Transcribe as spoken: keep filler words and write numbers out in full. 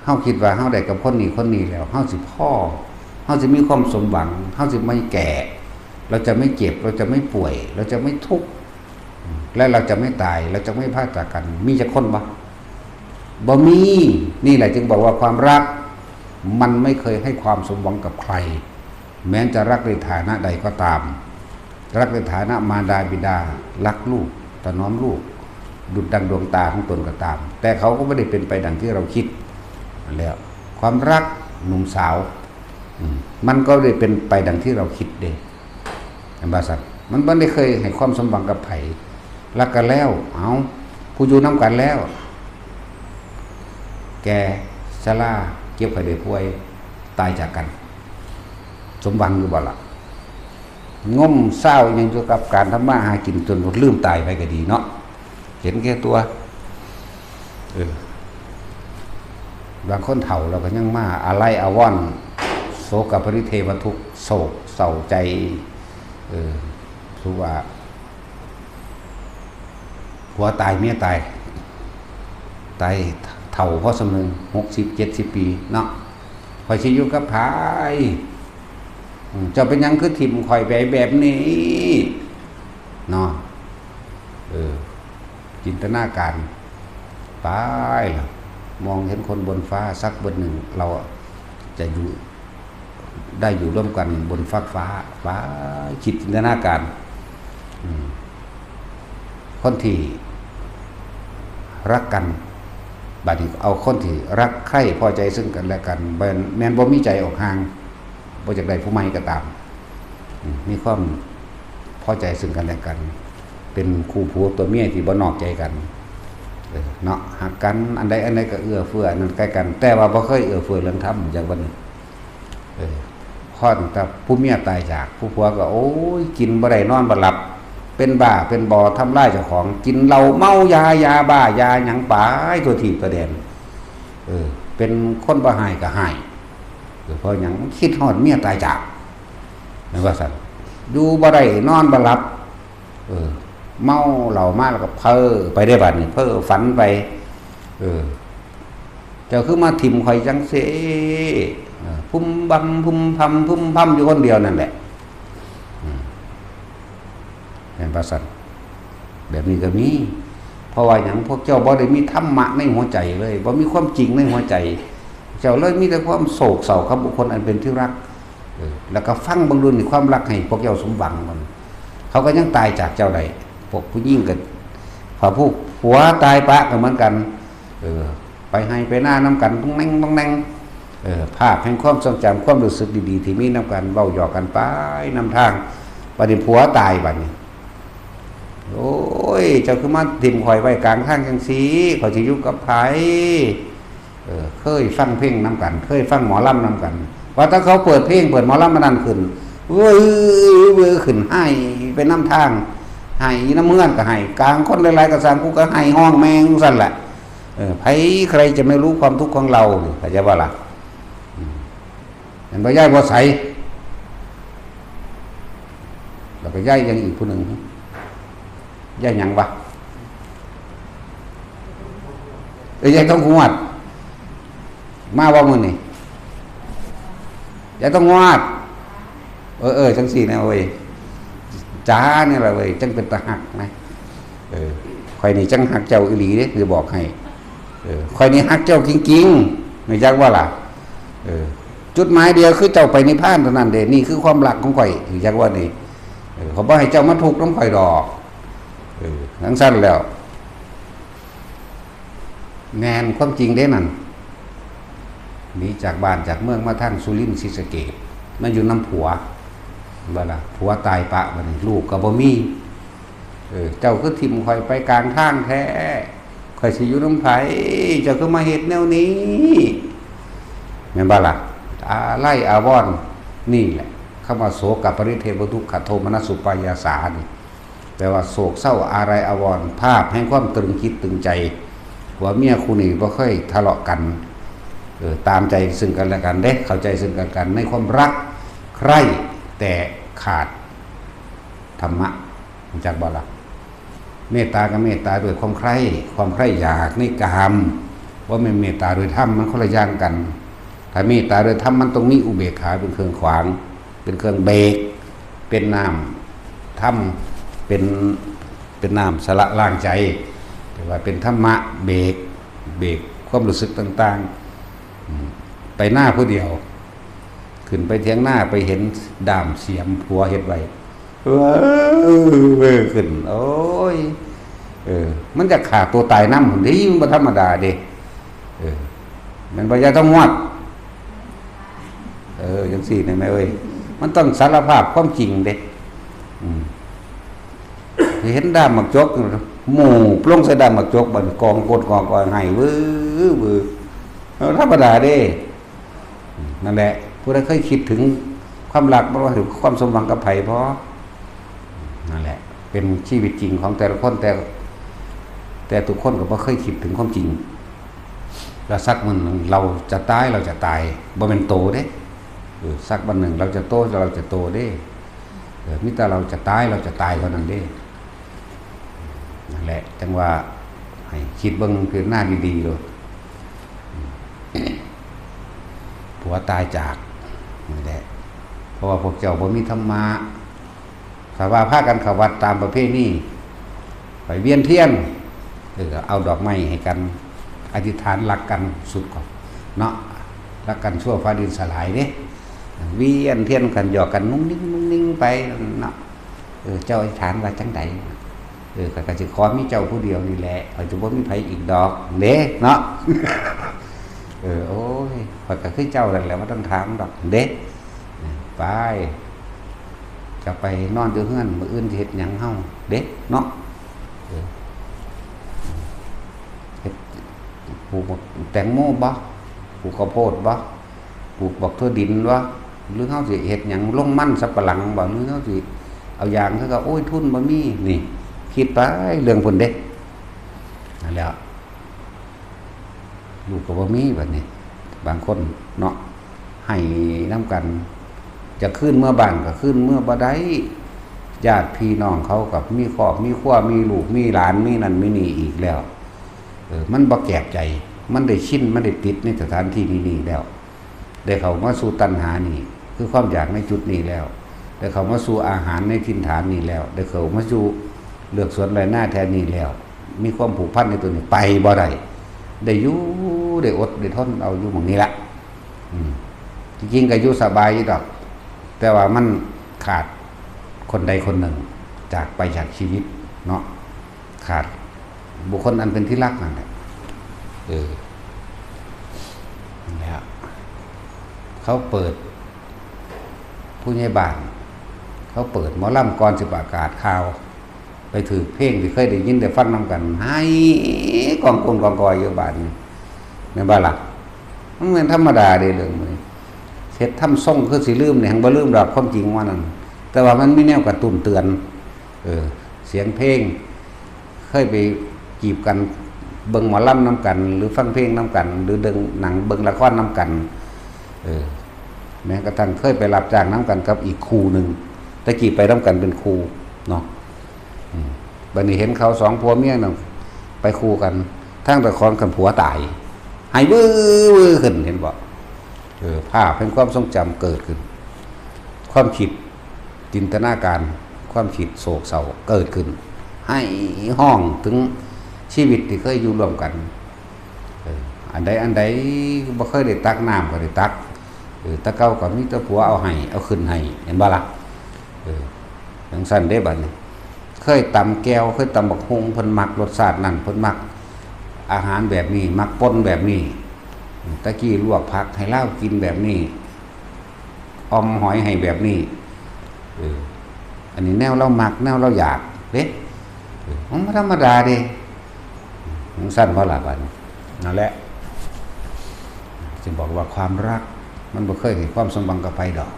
เฮาคิดว่าเฮาได้กับคนนี้คนนี้แล้ว เฮาสิพอ เฮาสิมีความสมหวัง เฮาสิไม่แก่ เราจะไม่เจ็บ เราจะไม่ป่วย เราจะไม่ทุกข์ และเราจะไม่ตาย เราจะไม่พรากจากกัน มีจักคนบ่ บ่มี นี่แหละจึงบอกว่าความรัก มันไม่เคยให้ความสมหวังกับใคร แม้จะรักในฐานะใดก็ตาม รักในฐานะมารดาบิดา รักลูก ถนอมลูก ดุจดังดวงตาของตนก็ตาม แต่เขาก็ไม่ได้เป็นไปดังที่เราคิดแล้ว ความรักหนุ่มสาว อืม มันก็ได้เป็นไปดังที่เราคิดเด้ เห็นบ่สัน มันบ่ได้เคยให้ความสมหวังกับไผ รักกันแล้ว เอา ผู้อยู่นำกันแล้ว แก่ ชรา เจ็บไข้ได้ป่วย ตายจากกัน สมหวังอยู่บ่ล่ะ ง่มเศร้ายังอยู่กับการทำมาหากินจนลืมตายไปก็ดีเนาะ เห็นแก่ตัว เออ บางคนเฒ่าแล้วก็ยังมาอาลัยอาวรณ์ โศกปริเทวทุกข์ โศกเศร้าใจ เออ คือว่า ผัวตายเมียตาย ตายเฒ่าพอส่ำหนึ่ง หกสิบ เจ็ดสิบ ปีเนาะ ข้อยสิอยู่กับไผ อืม เจ้าเป็นหยังคือถิ่มข้อยไปแบบนี้ เนาะ เออ จินตนาการ ไปล่ะ มองเห็นคนบนฟ้าสักบนหนึ่ง เราจะอยู่ ได้อยู่ร่วมกันบนฟากฟ้า ฟ้า คิดจินตนาการ อืม คนที่รักกัน บัดนี้เอาคนที่รักใคร่พอใจซึ่งกันและกัน แม่น แม่นบ่มีใจออกห่าง บ่อยากได้ผู้ใหม่ก็ตาม อืม มีความพอใจซึ่งกันและกัน เป็นคู่ผัวตัวเมียที่บ่นอกใจกัน เออ เนาะ ฮักกัน อันใดอันใดก็เอื้อเฟื้ออันนั้นใกล้กัน แต่ว่าบ่เคยเอื้อเฟื้อเรื่องธรรม อย่างวันนี้ เออ พอตั้งแต่ผู้เมียตายจาก ผู้ผัวก็ โอ้ย กินบ่ได้นอนบ่หลับ เป็นบ้าเป็นบอทำลายเจ้าของ กินเหล้าเมายายาบ้ายาหยังไปทั่วทีบทั่วแดน เออ เป็นคนบ่ฮ้ายก็ฮ้าย เออ เพราะหยัง คิดฮอดเมียตายจาก แม่นว่าซั่น อยู่บ่ได้นอนบ่หลับ เออ เมาเหล้ามาแล้วก็เพ้อไปได้บัดนี้ เพ้อฝันไป เออ เจ้าคือมาถิ่มข้อยจังซี่ เออ พุ้มบำพุ้มพำพุ้มพำอยู่คนเดียวนั่นแหละ อืม แม่นว่าซั่น แบบนี้ก็มี เพราะว่าหยัง พวกเจ้าบ่ได้มีธรรมะในหัวใจเลย บ่มีความจริงในหัวใจ เจ้าเลยมีแต่ความโศกเศร้ากับบุคคลอันเป็นที่รัก เออ แล้วก็ฟังเบิ่งดูนี่ ความรักให้พวกเจ้าสมหวังมัน เขาก็ยังตายจากเจ้าได้ พวกผู้หญิงก็ พอผู้ผัวตายปะก็เหมือนกัน เออ ไปไฮ่ไปนานำกันต้องแน่งต้องแน่ง เออ ภาพแห่งความทรงจำ ความรู้สึกดีๆ ที่มีนำกัน เว้าหยอกกันไปนำทาง บัดนี้ผัวตายบัดนี้ โอ้ย เจ้าคือมาถิ่มข้อยไว้กลางทางจังซี่ ข้อยสิอยู่กับไผ เออ เคยฟังเพลงนำกัน เคยฟังหมอลำนำกัน ว่าถ้าเขาเปิดเพลงเปิดหมอลำมานั่นขึ้น เว้ย เว้ย ขึ้นไห้ไปนำทาง ไห้นำเฮือนก็ไห้ กลางคนหลายๆ ก็สร้าง กูก็ไห้ฮ้องแม่งซั่นแหละ เออ ไผใครจะไม่รู้ความทุกข์ของเรานี่ เข้าใจบ่ล่ะ อืม เห็นบ่ ยายบ่ใส แล้วก็ยายยังอีกผู้หนึ่ง ยายหยังวะ เอ้ย ยายต้องงวด มาว่ามื้อนี่ ยายต้องงวด เออ เออ จังซี่นะเว้ย จ๋านี่แหละเว้ย จังเป็นตาฮักนะ เออ ข้อยนี่จังฮักเจ้าอีหลีเด้ สิบอกให้ เออ ข้อยนี่ฮักเจ้าจริงๆ รู้จักบ่ล่ะ เออ จุดหมายเดียวคือเจ้าไปนิพพานเท่านั้นเด้ นี่คือความรักของข้อย รู้จักบ่นี่ เออ ข้อยบ่ให้เจ้ามาทุกข์นำข้อยดอก เออ จังซั่นแล้ว แม่นความจริงเด้นั่น หนีจากบ้านจากเมืองมาทางสุรินทร์ศรีสะเกษ มาอยู่นำผัว บ่ล่ะ ผัวตายปะบัดนี้ ลูกก็บ่มี เออ เจ้าคือถิ่มข้อยไปกลางทางแท้ ข้อยสิอยู่นำไผ เจ้าคือมาเฮ็ดแนวนี้ แม่นบ่ล่ะ อาลัยอาวรณ์ นี่แหละ คำว่าโสกปริเทวทุกขโทมนัสสุปายาสานี่ แปลว่าโศกเศร้าอาลัยอาวรณ์ ภาพแห่งความตรึงจิตตรึงใจ ผัวเมียคู่นี้บ่เคยทะเลาะกัน เออ ตามใจซึ่งกันและกันเด้ เข้าใจซึ่งกันและกัน ในความรักใคร่ แต่ขาดธรรมะ รู้จักบ่ล่ะ เมตตาก็เมตตาด้วยความใคร่ ความใคร่อยากในกาม ว่าแม่นเมตตาโดยธรรมมันคนละอย่างกัน ถ้าเมตตาโดยธรรมมันต้องมีอุเบกขาเป็นเครื่องขวาง เป็นเครื่องเบรก เป็นน้ำธรรม เป็น เป็นน้ำชำระล้างใจ แต่ว่าเป็นธรรมะเบรก เบรกความรู้สึกต่างๆ อืม ไปหน้าผู้เดียว ขึ้นไปเถียงหน้าไปเห็นด้ามเสียมผัวเฮ็ดไว้ เออเออขึ้น โอ้ย เออ มันจะฆ่าตัวตายนำ นี่มันบ่ธรรมดาเด้ เออ มันบ่อย่าต้องงวด เออ จังซี่นะแม่เอ้ย มันต้องสารภาพความจริงเด้ อืม เห็นด้ามหมากจก หมู่ปลงใส่ด้ามหมากจก บัดกองโกดงอกว่าให้วื้อวื้อ เออ ธรรมดาเด้ นั่นแหละ ผู้ใดเคยคิดถึงความรัก บ่ว่าถึงความสมหวังกับไผบ่ นั่นแหละ เป็นชีวิตจริงของแต่ละคน แต่ แต่ทุกคนก็บ่เคยคิดถึงความจริง แล้วสักมื้อหนึ่งเราจะตาย เราจะตาย บ่แม่นโตเด้ เออ สักวันหนึ่งเราจะโต เราจะโตเด้ เออ มีแต่เราจะตาย เราจะตายเท่านั้นเด้ นั่นแหละ จังว่าให้คิดเบิ่งพิจารณาดีๆโลด ผัวตายจาก นี่แหละ เพราะว่าพวกเจ้าบ่มีธรรมะ ถ้าว่าพากันเข้าวัดตามประเพณี ไปเวียนเทียน เออ เอาดอกไม้ให้กัน อธิษฐานรักกันสุดก่อน เนาะ รักกันชั่วฟ้าดินสลายเด้ เวียนเทียนกันหยอกกันนุ่งนิ่งนุ่งนิ่งไปเนาะ เออ เจ้าอธิษฐานว่าจังใด เออ ข้อยก็สิขอมีเจ้าผู้เดียวนี่แหละ ข้อยสิบ่มีไผอีกดอก เด้ เนาะ เออ โอ้ย ข้อยก็คือเจ้านั่นแหละ บ่ต้องถามดอก เด้ ไป จะไปนอนอยู่เฮือน มื้ออื่นสิเฮ็ดหยังเฮา เด้ เนาะ เออ เฮ็ด ปลูกบักแตงโมบ่ ปลูกข้าวโพดบ่ ปลูกบักถั่วดินบ่ หรือเฮาสิเฮ็ดหยัง ลงมันสับปะหลังบ่ หรือเฮาสิเอายาง เขาก็ โอ้ย ทุนบ่มี นี่ คิดไปเรื่องพุ้นเด้ นั่นแหละ ลูกก็บ่มีบัดนี้ บางคนเนาะ ให้นำกัน จะคืนเมือบ้านก็คืนเมือบ่ได้ ญาติพี่น้องเขาก็มีครอบมีครัว มีลูกมีหลาน มีนั่นมีนี่อีกแล้ว เออ มันบ่แกบใจ มันได้ชิน มันได้ติดในสถานที่นี้ๆแล้ว ได้เข้ามาสู่ตัณหานี่ คือความอยากในจุดนี้แล้ว ได้เข้ามาสู่อาหารในถิ่นฐานนี้แล้ว ได้เข้ามาสู่เฮือนสวนไร่นาแถวนี้แล้ว มีความผูกพันในตัวนี้ ไปบ่ได้ ได้อยู่ ได้อด ได้ทนเอาอยู่หม่องนี้ละ อืม จริงๆก็อยู่สบายอยู่ดอก แต่ว่ามันขาดคนใดคนหนึ่งจากไปจากชีวิตเนาะ ขาดบุคคลอันเป็นที่รักนั่นแหละ เออ นั่นแหละ เขาเปิด ผู้ใหญ่บ้าน เขาเปิดหมอลำก่อนสิประกาศข่าว ไปถืกเพลงที่เคยได้ยินได้ฟังนำกัน ไห้กองโกนกองกอยอยู่บ้านนี่ แม่นบ่ล่ะ มันแม่นธรรมดาเด้เรื่องนี้ เฮ็ดทำทรงคือสิลืมนี่ หังบ่ลืมดอกความจริงว่านั่น แต่ว่ามันมีแนวกระตุ้นเตือน เออ เสียงเพลง เคยไปจีบกัน เบิ่งหมอลำนำกัน หรือฟังเพลงนำกัน หรือเบิ่งหนัง เบิ่งละครนำกัน เออ แม้กระทั่งเคยไปรับจ้างนำกันกับอีกคู่หนึ่ง แต่กี้ไปนำกันเป็นคู่เนาะ อืม บัดนี้เห็นเขาสองผัวเมียนั่นไปคู่กัน ทั้งแต่ของกันผัวตาย ไห้วื้อวื้อขึ้น เห็นบ่ เออ ภาพแห่งความทรงจำเกิดขึ้น ความคิด จินตนาการ ความคิดโศกเศร้าเกิดขึ้น ไห้ฮ้องถึงชีวิตที่เคยอยู่ร่วมกัน เออ อันใดอันใดบ่เคยได้ตักน้ำก็ได้ตัก เออ แต่เก่าก็มีแต่ผัวเอาให้ เอาขึ้นให้ เห็นบ่ล่ะ เออ จังซั่นเด้บัดนี้ เคยตำแจ่ว เคยตำบักหุ่ง เพิ่นมักรสชาตินั่น เพิ่นมักอาหารแบบนี้ มักป่นแบบนี้ ตะกี้ลวกผักให้ลาวกินแบบนี้ อ่อมหอยให้แบบนี้ เออ อันนี้แนวลาวมัก แนวลาวอยากเด้ เออ มันบ่ธรรมดาเด้ จังซั่นบ่ล่ะบัดนี้ นั่นแหละ จึงบอกว่าความรักมันบ่เคยให้ความสมหวังกับไผดอก